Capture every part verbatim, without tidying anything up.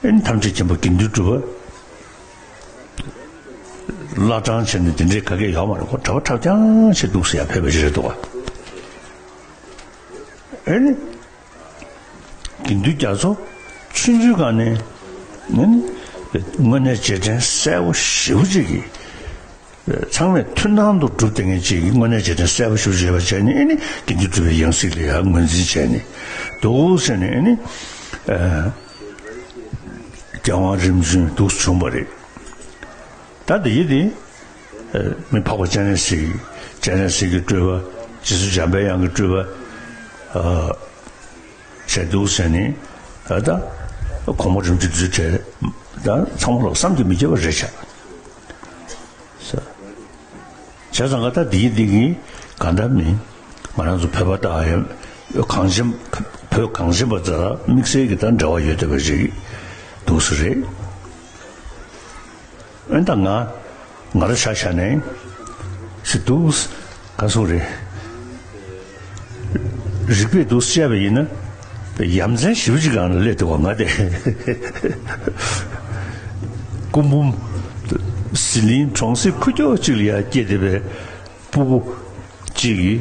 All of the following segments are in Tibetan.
ཨེ་ནི་ཐམས་ཅད་མཁྱེན་པ་དགེ་འདུན་གྲུབ་པ། བླ་བྲང་བྱས་ནས་དེ་འདྲའི་ག་གེ་ཡོད་མ་རེད། ཁོ་གྲྭ་པ་འཁྲབ་རྐྱང་བྱས་འདུག་ཟེར་ཡ་ཕེབས་པ་ཞིག་རེད་འདུག་ག་ཨེ་ནི། དགེ་འདུན་རྒྱ་མཚོ་ཆུང་ཆུང་སྒང་ནས་ནི་དངོས་གནས་རྗེས་དྲན་གསལ་པོ་ཞེ་པོ་ཅིག་གིས། ཚང་མས་མཐུན་སྣང་དུ་གྲུབ་བསྡད་མཁན་ཅིག་གིས་དངོས་གནས་རྗེས་དྲན་གསལ་པོ་ཞེ་པོ་ཅིག་ཡོད་པ་བྱས་ནས། ཨེ་ནི་དགེ་འདུན་གྲུབ་པའི་ཡང་སྲིད་ལ་ཡང་ངོས་འཛིན་བྱས་ནས་འདུག་ཟེར་ནས། ཨེ་ནི་རྒྱལ་དབང་རིམ་བྱོན་འདུག་བྱུང་བ་རེད། ད་འདི་ཡི་དེ། མི་འཕགས་པ་སྤྱན་རས་གཟིགས། སྤྱན་རས་གཟིགས་ཀྱི་སྤྲུལ་པ། རྗེ་བཙུན་འཇམ་པའི་དབྱངས་ཀྱི་སྤྲུལ་པ། བྱས་འདུག་ཟེར་ནས། ད་གོང་མ་རིན་པོ་ཆེ་འདུས་བྱས། ད་ཚང་མ་ལོག་བསམ་གྱིས་མི་ཁྱབ་པ་རེད་ཤག་བྱས་ཙང་ཀ་ད་འདི་ཡི་འདི་གི་གང་ལྟར་མིན། ང་རང་ཚོ་བོད་པ་དང་ཡང་གངས་ཅན། བོད་གངས་ཅན་པ་དང་དམིགས་བསལ་གྱི་ད་འབྲེལ་བ་ཡོད་བསྡད་པ་ཞིག་འདུག་ས་རེད། ཨེ་ད་ང་ང་རང་ཆ་བཞག་ནས་ཞིག་འདུག་ག་སོང་རེད། རིག་པས་འདུག་བཤད་པ་ཡིན་ན། ཡ་མཚན་ཞེ་པོ་ཅིག་སྒང་ལ་སླེབས་འདུག་ག་ང་དེ། སྐུ་འབུམ་ཟི་ལིང་གྲོང་གསེབ་ཁུག་ཀྱོག་ཅིག་ལ་ཡ་སྐྱེས་བསྡད་པའི་སྤུ་གུ་ཅིག་གིས།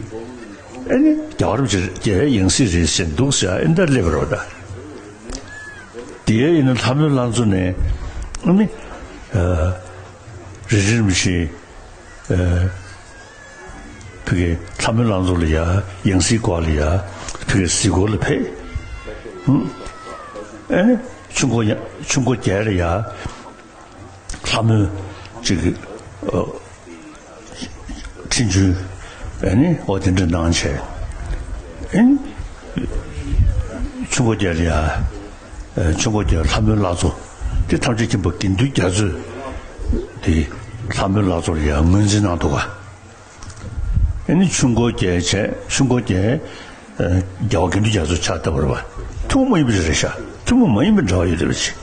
ཨེ་ནི་རྒྱལ་བ་རིན་པོ་ཆེ་རྒྱལ་བའི་ཡང་སྲིད་རེད་ཟེར་འདུག་ཟེར། ཨེ་འདྲ་སླེབས་པ་རེད་པ། ད་དེ་ཡིན་ན་ལྷ་མོའི་ལྷ་མཚོ་ནས། ཨ་ནི། ཨ། རིན་ཆེན་རིན་པོ་ཆེ། ཨ། ཕ་གི་ལྷ་མོའི་ལྷ་མཚོ་ལ་ཡ། ཡང་སྲིད་སྐོར་ལ་ཡ། ཕ་གི་གཟིགས་སྐོར་ལ་ཕེབས། ཧུམ། ཨེ་ནི་ཆུ་འགོ་ཡ། ཆུ་འགོ་བརྒྱད་ལ་ཡ། ལྷ་མོའི་ཅིག་ཨ། འཕྲིན་བཅོལ། ཨེ་ནི་འོ་དེ་འདྲ་གནང་བྱས། ཨེ་ནི་ཆུ་འགོ་བརྒྱད་ལ་ཡ། ཨེ། ཆུ་འགོ་བརྒྱད་ལྷ་མོའི་ལྷ་མཚོ། དེ་ཐམས་ཅད་མཁྱེན་པ་དགེ་འདུན་རྒྱ་མཚོས་དེ་ལྷ་མོའི་ལྷ་མཚོ་ལ་ཡ་ངོས་འཛིན་གནང་འདུག་ག་ཨེ་ནི་ཆུ་འགོ་བརྒྱད་བྱས། ཆུ་འགོ་བརྒྱད། ཨེ། རྒྱལ་བ་དགེ་འདུན་རྒྱ་མཚོ་ཕྱག་བཏབ་པ་རེད་པ། ཐུན་མོང་མ་ཡིན་པ་རེད་ཤག་ཐུན་མོང་མ་ཡིན་པའི་འབྲེལ་བ་ཡོད་བསྡད་པ་ཅིག་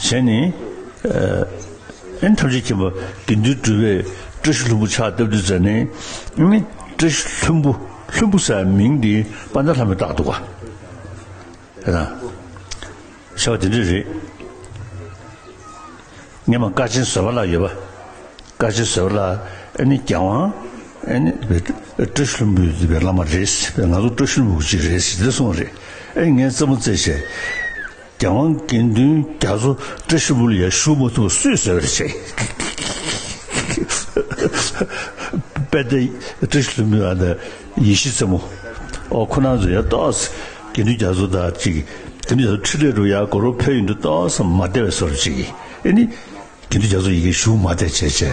བྱས་ནས། ཨ། ཨེ་ནི་ཐམས་ཅད་མཁྱེན་པ་དགེ་འདུན་གྲུབ་པས་བཀྲ་ཤིས་ལྷུན་པོ་ཕྱག་བཏབ་དུས་ཙམ་ནས། ཨེ་ནི་བཀྲ་ཤིས་ལྷུན་པོ། ལྷུན་པོ་ཟེར་མིང་འདི་དཔལ་ལྡན་ལྷ་མོས་བཏགས་འདུག་ག་ཨེ་ན། བྱས་པ་དེ་འདྲ་རེད། སྔོན་མ་དཀའ་ཆེན་བཟོད་པ་ལྷ་ཡོད་པ། དཀའ་ཆེན་བཟོད་པ་ལྷ། ཨེ་ནི་རྒྱལ་དབང་། ཨེ་ནི་བཀྲ་ཤིས་ལྷུན་པོའི་བླ་མ་རེད། ང་ཚོ་བཀྲ་ཤིས་ལྷུན་པོ་ཅིག་རེད་ཟེར་དེ་གསུངས་པ་རེད། ཨེ་ངས་རྩེད་མོ་རྩེས་བྱས། རྒྱལ་དབང་དགེ་འདུན་རྒྱ་མཚོ་བཀྲ་ཤིས་ལྷུན་པོ་ལ་ཡ་བཞུགས་མ་ཐུབ་པ་སུས་བཟོས་པ་རེད་བྱས། དཔལ་ལྡན་བཀྲ་ཤིས་ལྷུན་པོའི་ཨ་ད་ཡེ་ཤེས་རྩེ་མོ། ཨོ་ཁོ་རང་ཚོ་ཡ་ཏོག་ཙམ་དགེ་འདུན་རྒྱ་མཚོ་དང་ཅིག་དགེ་འདུན་རྒྱ་མཚོ་འཕྲིན་ལས་རུ་ཡ་གོ་རོ་ཕེབས་ཡོང་དུས་ཏོག་ཙམ་མ་བདེ་བའི་བཟོ་འདྲ་ཅིག་ཨེ་ནི་དགེ་འདུན་རྒྱ་མཚོ་ཡི་གེ་ཞུ་མ་བདེ་བྱས་བྱས།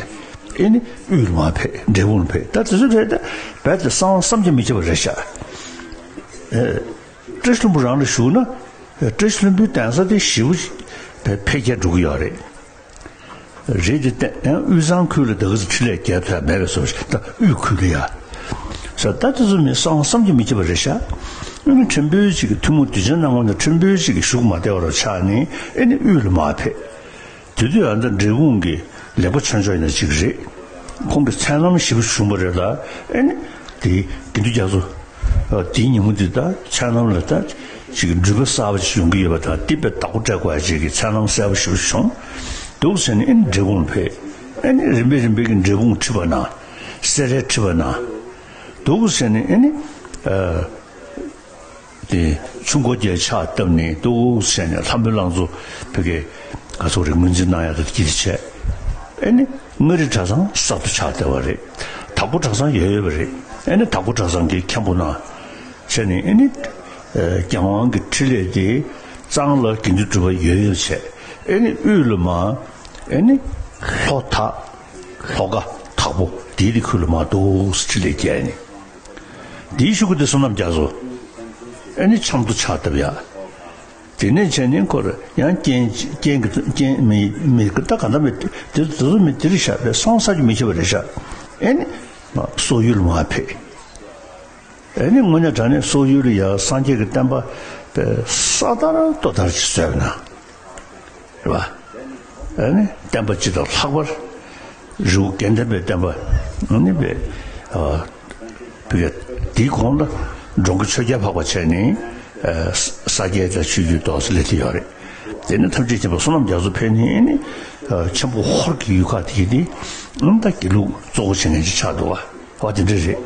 ཨེ་ནི་དབུས་ལ་མར་ཕེབས། འབྲས་སྤུངས་ལ་ཕེབས། ད་དེ་ཚོ་རེད། ད་རྦད་དེ་གསང་བ་བསམ་གྱིས་མི་ཁྱབ་པ་རེད་ཤག་ཨེ། བཀྲ་ཤིས་ལྷུན་པོ་རང་ལ་ཞུགས་ན། བཀྲ་ཤིས་ལྷུན་པོའི་གདན་ས་དེ་ཞེ་པོ་ཅིག་འཕེལ་རྒྱས་འགྲོ་གི་ཡོད་རེད། རེད་དེ་བརྟེན་ཡང་དབུས་གཙང་ཁུལ་ལ་ད་ག་ཚོད་འཕྲིན་ལས་རྒྱག་ཐུབ་ཡ་མེད་པའི་བཟོ་ཞིག་ད་དབུས་ཁུལ་ལ་ཡ། ས་ད་དེ་ཚོ་མི་གསང་བསམ་གྱིས་མི་ཁྱབ་པ་རེད་ཤག་ཨ་ནི་ཁྲིམས་དཔོན་ཅིག་གི་ཐུན་མོང་དུས་ཆེན་གནང་བ་ན་ཁྲིམས་དཔོན་ཅིག་གི་བཞུགས་མ་བདེ་བ་རུ་ཆགས་ནས། ཨེ་ནི་དབུས་ལ་མར་ཕེབས། དེ་དུས་ཨ་ད་འབྲས་སྤུངས་ཀྱི་ལེགས་པ་ཆོས་འབྱོར་ཡིན་ན་ཅིག་རེད། ཁོང་གི་མཚན་ལམ་ཞེ་པོ་བྱུང་བ་རེད་ལ། ཨེ་ནི་དེ་དགེ་འདུན་རྒྱ་མཚོ། ཨ། དེའི་ཉིན་མོ་དེ་ད་མཚན་ལམ་ལ་ད་ཅིག་འགྲུལ་པ་གསར་པ་ཅིག་ཡོང་གི་ཡོད་པ་དང་། དེ་དཔེ་བདག་པོ་སྤྲད་དགོས་ཡ་ཅིག་གི་མཚན་ལམ་གསལ་པོ་ཞེ་པོ་བྱུང་འདུག་ཟེར་ནས། ཨེ་ནི་འབྲས་སྤུངས་ལ་ཕེབས། ཨེ་ནི་རིམ་པས་རིམ་པས་ཀྱི་འབྲས་སྤུངས་ཁྲིད་པ་གནང་། སེ་ར་ཁྲིད་པ་གནང་འདུག་ཟེར་ནས། ཨེ་ནི། ཨ། དེ་ཆུ་འགོ་བརྒྱད་ཕྱག་བཏབ་ནས་འདུག་ཟེར་ནས། ལྷ་མོའི་ལྷ་མཚོ་ཕ་གི་ག་ཚོད་རེད། ངོས་འཛིན་གནང་ཡག་དེ་དཀྱིལ་དུ་བྱས། ཨེ་ནི་མངའ་རིས་གྲྭ་ཚང་གསར་དུ་ཕྱག་བཏབ་པ་རེད། དྭགས་པོ་གྲྭ་ཚང་ཡོད་ཡོད་པ་རེད། ཨེ་ནི་དྭགས་པོ་གྲྭ་ཚང་གིས་མཁན་པོ་གནང་བྱས་ནས། ཨེ་ནི་ཨ་རྒྱལ་དབང་གི་འཕྲིན་ལས་དེ་གཙང་ལ་དགེ་འདུན་གྲུབ་པ་ཡོད་ཡོད་བྱས། ཨེ་ནི་དབུས་ལ་མར། ཨེ་ནི་ལྷོ་དྭགས། ལྷོ་ཁ། དྭགས་པོ། དེའི་དེ་ཁུལ་ལ་མར་འདུག་སེ་འཕྲིན་ལས་རྒྱག་ནས། དེའི་གཞུག་གུ་དེ་བསོད་ནམས་རྒྱ་མཚོ། ཨེ་ནི་ཆབ་མདོ་ཕྱག་བཏབ་ཡ། དེ་ནས་བྱས་ནས་ཁོ་རང་ཡང་རྐྱེན་རྐྱེན་གྱི་རྐྱེན་མི་མི་ད་ག་འདྲ་མི་དེ་དེ་ཚོ་མི་དེ་རེད་ཤག་དཔེ་གསང་བསམ་གྱིས་མི་ཁྱབ་པ་རེད་ཤག་ཨེ་ནི་སོག་ཡུལ་མར་ཕེབས། ཨེ་ནི་དངོས་གནས་དྲང་གནས་སོག་ཡུལ་ལ་ཡ་སངས་རྒྱས་ཀྱི་བསྟན་པ་དཔེ་ས་དར་རྡོ་དར་ཅིག་བཟོས་པ་ན། རེད་པ། ཨ་ནི་བསྟན་པ་སྤྱི་དང་ལྷག་པར་རི་བོ་དགེ་ལྡན་པའི་བསྟན་པ་ཨ་ནི་དཔེ། ཨ། བོད་དེའི་གོང་ལ་འགྲོ་མགོན་ཆོས་རྒྱལ་འཕགས་པ་བྱས་ནས། ཨ། ས་སྐྱའི་དང་ཆོས་བརྒྱུད་ཏོག་ཙམ་སླེབས་ཏེ་ཡོད་རེད། དེ་ནས་ཐམས་ཅད་མཁྱེན་པ་བསོད་ནམས་རྒྱ་མཚོ་ཕེབས་ནས་ཨེ་ནི་ཆེན་པོ་ཧོར་གྱི་ཡུལ་ཁག་དེ་ཡིན་ཏེ། ཨང་། ད་དགེ་ལུགས་གཙོ་བོ་བྱེད་མཁན་ཅིག་ཆགས་འདུག་བ། བ་དེ་འདྲ་རེད།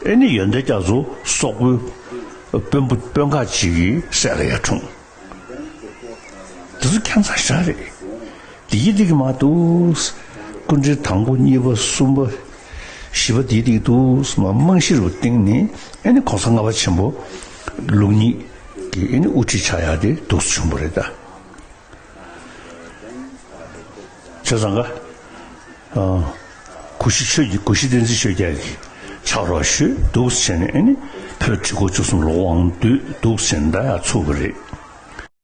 ཨེ་ནི་ཡོན་ཏན་རྒྱ་མཚོ་སོག་པོའི་དཔོན་པོ་དཔོན་ཁག་ཅིག་གི་སྲས་ལ་ཡར་འཁྲུངས། དེ་ཚོ་ཁྱད་མཚར་ཞེ་དྲག་རེད། དེ་ཡི་དེ་གི་མ་འདུག། སྐུ་ཕྲེང་དང་པོ་གཉིས་པ་གསུམ་པ་བཞི་པ་དེ་ཡི་དེ་གི་འདུག་མ་རྨང་གཞི་རུ་བཏིང་ནས། ཨེ་ནི་གོང་ས་ལྔ་པ་ཆེན་པོ་ལུགས་གཉིས་ཀྱི་ཨེ་ནི་དབུ་ཁྲིད་ཆགས་ཡག་དེ་འདུག་བྱུང་བ་རེད་ད། བྱས་ཙང་ཀ། ཨ། གུ་ཤྲི་ཆོས་ཀྱི་གུ་ཤྲི་བསྟན་འཛིན་ཆོས་རྒྱལ་གྱི་ཕྱག་རོགས་ཞུས་འདུག་བྱས་ནས། ཨེ་ནི་བོད་ཁྲི་སྐོར་བཅུ་གསུམ་ལོ་དབང་བསྡུས་འདུག་བྱས་ནས་ད་ཡར་ཚུགས་པ་རེད།